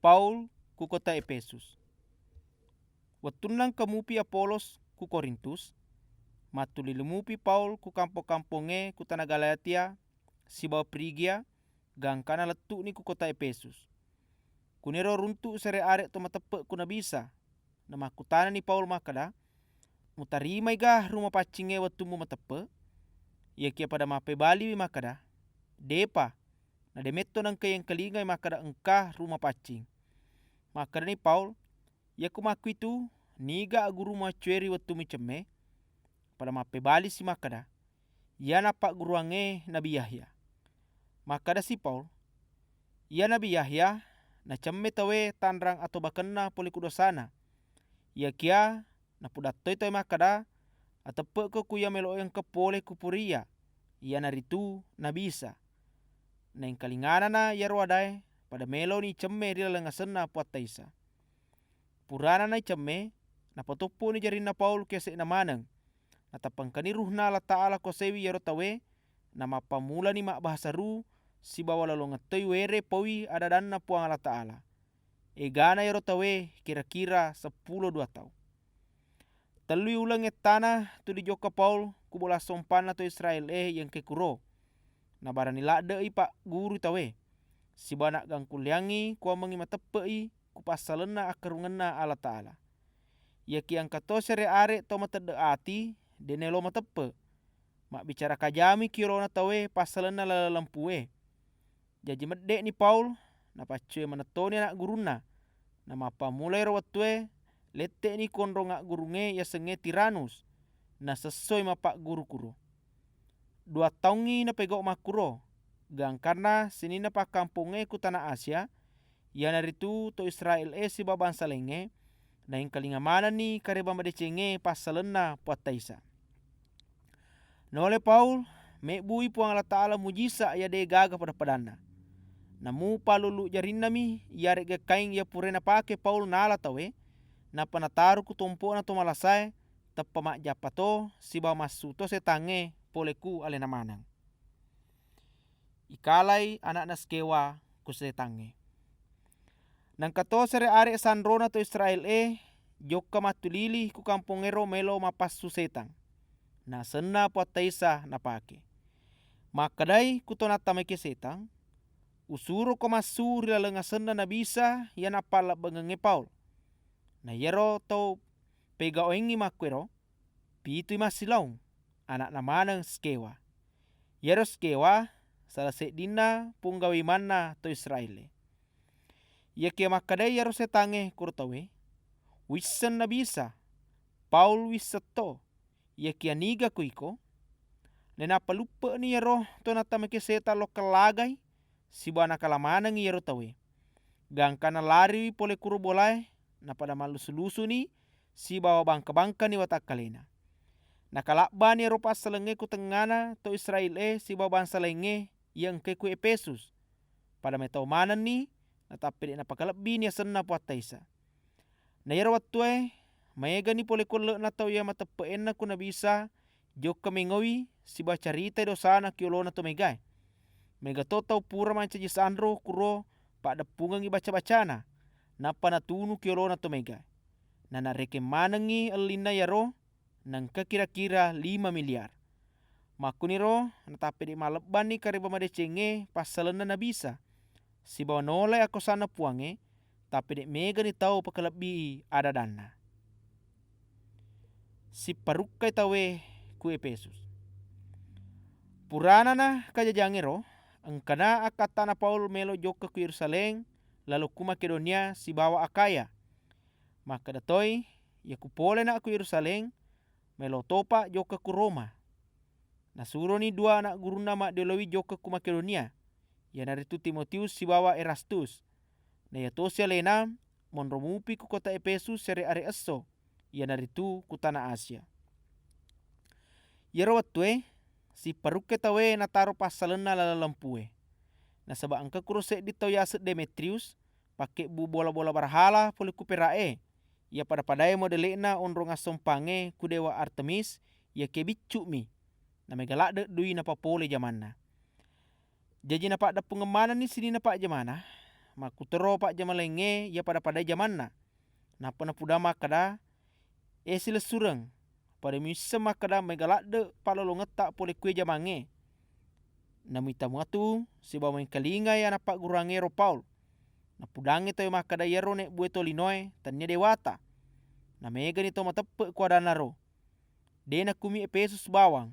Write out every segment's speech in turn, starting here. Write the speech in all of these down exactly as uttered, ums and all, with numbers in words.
Paul ku kota Efesus. Wettunna engka mupi Apolos ku Korintus, mattulili mupi Paul ku kampong-kampongngé ku tana Galatia sibawa Frigia, gangkana lettu'ni ku kota Efesus. Kuniro runtu' séré aré' to mateppe' ku Nabi Isa. Namakkutanani Paul makkeda, "Mutarimaiga ru mapaccingngé wettummu mateppe'?" Iyakiya pada mappébaliwi makkeda, "Dé'pa, na dé' metto nengka iyéngkalingai makkeda engka ru mapaccing." Makkedani Paul, "Iyaku makkuitu, niga agguru maccuéri wettummu cemmé?" Pada mappébalisi makkeda, "Iyana pagguruwangngé Nabi Yahya." Makkedasi Paul, "Iya Nabi Yahya nacemme tauwé tanrang atobakenna polé ku dosana. Iyakiya napudattoi tauwé makkeda, 'Ateppe'ko ku iya mélo'é engka polé ku puriya, iyanaritu Nabi Isa.'" Naéngkalinganana iyaro adaé, pada méloni cemme ri laleng asenna Puatta Isa. Purana naicemme, napatoppo'ni jarinna Paul ku yasé'na maneng. Natappa engkani Ruhna Allataala kuasaiwi iyaro tauwé, namappammulani mabbahasa ru sibawa lalongettoi wéré pauwi ada-adanna Puwang Allataala. Égana iyaro tauwé kira-kira seppulo dua tau. Tellui uleng ettana tuli jokka Paul ku bola sompanna to Israél-é iya engkaé kuro. Nabarani ladde'i pagguru tauwé, sibawa naggangkulléyangngi kuwammengngi mateppe'i ku passalenna akkarungenna Allataala. Iyakiya engka to séré aré' tau matedde' ati, dé' naélo mateppe'. Mabbicara kajami ku yolona tauwé passalenna laleng lempué. Jaji medde'ni Paul, napaccowé manettoni ana' gurunna. Namappammula éro wettué, lette'ni konrong aggurungngé yasengngé Tiranus, nasessoi mappagguru kuro. Dua taungngi napégau makkuro, gangkanna sininna pakkampongngé ku tana Asia, iyanaritu to Israél-é sibawa bangsa laingngé, naéngkalinga manenni karéba madécéngngé passalenna Puatta Isa. Naolai Paul, mébbui Puwang Allataala mujisa iya dé' gaga pada-padanna. Namupalullu jarinnami iyaré'ga kaing iya puraé napaké Paul nala tauwé, nappa nataro ku tompo'na to malasaé, teppa majjappa to sibawa massu to sétangngé polé ku aléna maneng. Ikalai ana'na Skéwa ku sétangngé. Naengka to séré aré' sanrona to Israél-é jokka mattulili ku kampongngéro maélo mappassu sétang. Nasenna Puatta Isa napaké. Makkedai ku to nattamaké sétang, "Usuroko massu ri laleng asenna Nabi Isa iya nappallebbengengngé Paul." Na iyaro tau pégaoéngngi makkuwéro, pitui massilaong, ana'na maneng Skéwa. Iyaro Skéwa sala séddinna punggawa imanna to Israél-é. Iyakiya makkedai iyaro sétangngé kuro tauwé, "Wisseng Nabi Isa, Paul wisseng to, iyakiya niga ko iko?" Nainappa luppe'ni iyaro to nattamaké sétang lokka lagai, sibawa nakala manengngi iyaro tauwé. Gangkanna lariwi polé kuro bolaé, napada mallusu-lusuni sibawa bangka-bangkani watakkaléna. Nakalabbani iyaro passalengngé ku tengngana to Israél-é sibawa bangsa laingngé iya engkaé ku Efésus. Pada métau manenni, natappé dé' napakalebbini asenna Puatta Isa. Na iyaro wettué, maégani polé ku elle'na tau iya mateppe'énna ku Nabi Isa jokka méngowi sibawa caritai dosana ku yolona to mégaé. Méga to tau pura mancaji sanro kuro paddeppungengngi baca-bacana, nappa natunu ku yolona to mégaé. Nanarékeng manengngi ellinna iyaro, naengka kira-kira lima miliar. Makkuniro natappé dé' mallebbanni karéba madécéngngé passalenna Nabi Isa, sibawa nolai akkosanna Puwangnge, tappé dé' mégani tau pakalebbii ada-adanna. Sipparukkai tauwé ku Efésus. Puranana kajajangngéro, engkana akkattana Paul mélo jokka ku Yérusalém, lalo ku Makédonia sibawa Akhaya. Makkeda toi, "Iya kupoléna' ku Yérusalém, maélo topa jokka ku Roma." Nasuroni dua ana' gurunna maddiolowi jokka ku Makédonia, iyanaritu Timotius sibawa Erastus. Na iya tosi aléna monro mupi ku kota Efésus séré aré esso, iyanaritu ku tana Asia. Iyaro wettué, sipparukkai tauwé nataro passalenna laleng lempué. Nasaba' engka kuro séddi tau yaseng Démétrius, pakkébbu bola-bola barahala polé ku péra'é, iya pada-padaé modélé'na onrong assompangngé ku déwa Artemis, iyakiya biccu'mi. Naméga ladde' dui napapolé jamanna. Jaji napaddeppungeng manenni sininna pajjamana, makkutoro pajjama laingngé iya pada-padai jamanna. Nappa napudang makkeda, "É silessureng, pada muisseng makkeda maéga ladde' pallolongetta polé kué jamangngé." Namuita muatu sibawa méngkalingai ana' pagguruwangngéro Paul. Napudangngé tauwé makkeda iyaro nébbué tolinoé tenniya déwata. Namégani tau mateppe' ku adannaro. Dé' nakumi Efésus bawang,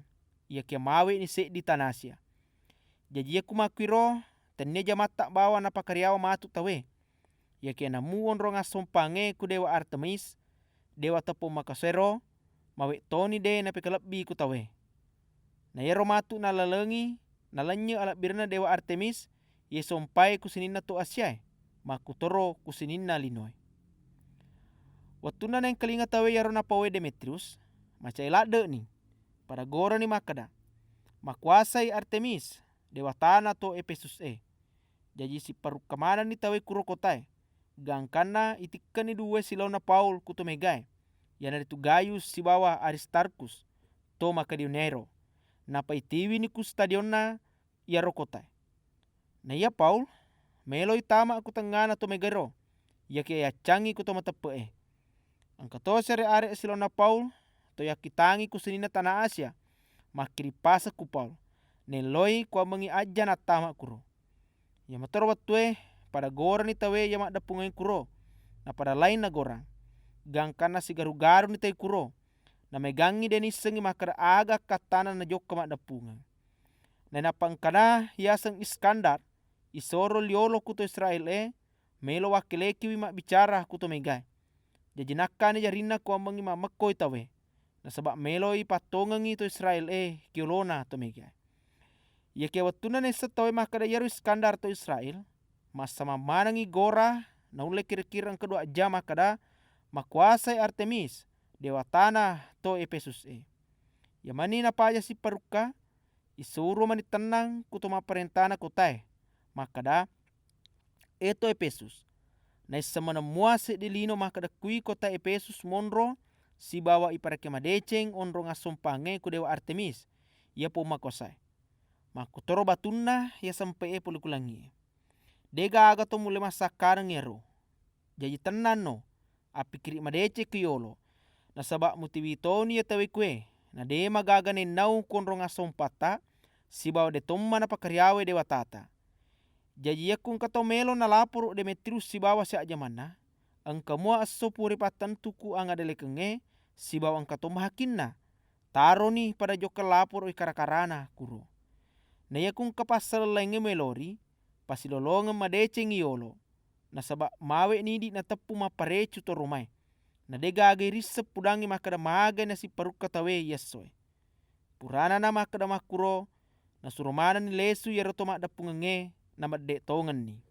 iyakiya mawé'ni séddi tana Asia. Jaji iyako makkuiro, tenniya jamatta bawang napakariyawa matu tauwé. Iyakiya namu onrong assompangngé ku déwa Artemis, déwata pommakuasaéro, mawé' toni dé' napékalebbi ku tauwé. Na iyaro matu nalalengi, nalennye' alebbirenna déwa Artemis, iya sompai ku sininna to Asiaé, makkutoro ku sininna linoé. Wettunna naéngkalinga tauwé iyaro napauwé Démétrius, macai ladde'ni, pada gorani makkeda, "Makuwasai Artemis, déwatana to Efésusé." Jaji sipparukka manenni tauwé kuro kotaé, gangkanna itikkenni duwai silaonna Paul ku to mégaé, iyanaritu Gayus sibawa Aristarkhus, to Makedoniaéro. Nappa itiwini ku stadionna iyaro kotaé. Naiya Paul, méloi tama ku tengngana to mégaéro, iyakiya yaccangngi ku to mateppe'é. Engka tosi aré'-aré' silaonna Paul, to yakkitangi ku sininna tana Asia, makkiring paseng ku Paul. Naélloi kuwammengngi ajja nattama kuro. Iya matoro wettué, pada gorani tauwé iya maddeppungengngé kuro, napada laing nagorang. Gangkanna sigaru-garuni tauwé kuro, namaégangngi dé' naissengngi makkeda aga akkattana najokka maddeppungeng. Nainappa engkana yaseng Iskandar, isoro liyolo ku to Israél-é, mélo wakkilékiwi mabbicara ku to mégaé. Jaji nakkani jarinna kuwammengngi mammekkoi tauwé, nasaba' méloi pattongengngi to Israél-é ki yolona to mégaé. Iyakiya wettunna naisseng tauwé makkeda iyaro Iskandar to Israél, massamang manengngi gora, naullé kira-kira engka dua jang makkeda, "Makuwasai Artemis, déwatana to Efésusé." Iya mani napaja sipparukka, isuro mani tennang ku to mapparéntana kotaé, makkeda, "É to Efésus, naisseng maneng mua séddi lino makkeda kui kota Efésus monro sibawa iparékké madécéng onrong assompangngé ku déwa Artemis, iya pommakuwasaé. Makkutoro batunna iya sempé'é polé ku langié. Dé'gaga to mullé massakkareng iyaro. Jaji tennanno, appikkiri' madécéng ki yolo, nasaba' mutiwi toni iya tauwé kué, na dé' magaga naénnau ku onrong assompatta, sibawa dé' tomma napakariyawai déwatata." Jaji iyakko engka tau mélo nalaporo' Démétrius sibawa siajjamanna, engka mua esso pura ipattentu ku angadélékengngé sibawa engka to mahakinna, taroni pada jokka laporo'i kara-karana kuro. Na iyakko engka passaleng laingngé mélori, pasilolongeng madécéngngi yolo, nasaba' mawé'ni idi' nateppu mapparécu toromaé. Na dé'gaga irisseng pudangngi makkeda magai nasipparukka tauwé iyessoé. Puranana makkeda makkuro, nasuro manenni lésu iyaro to maddeppungengngé, namedde' tongenni.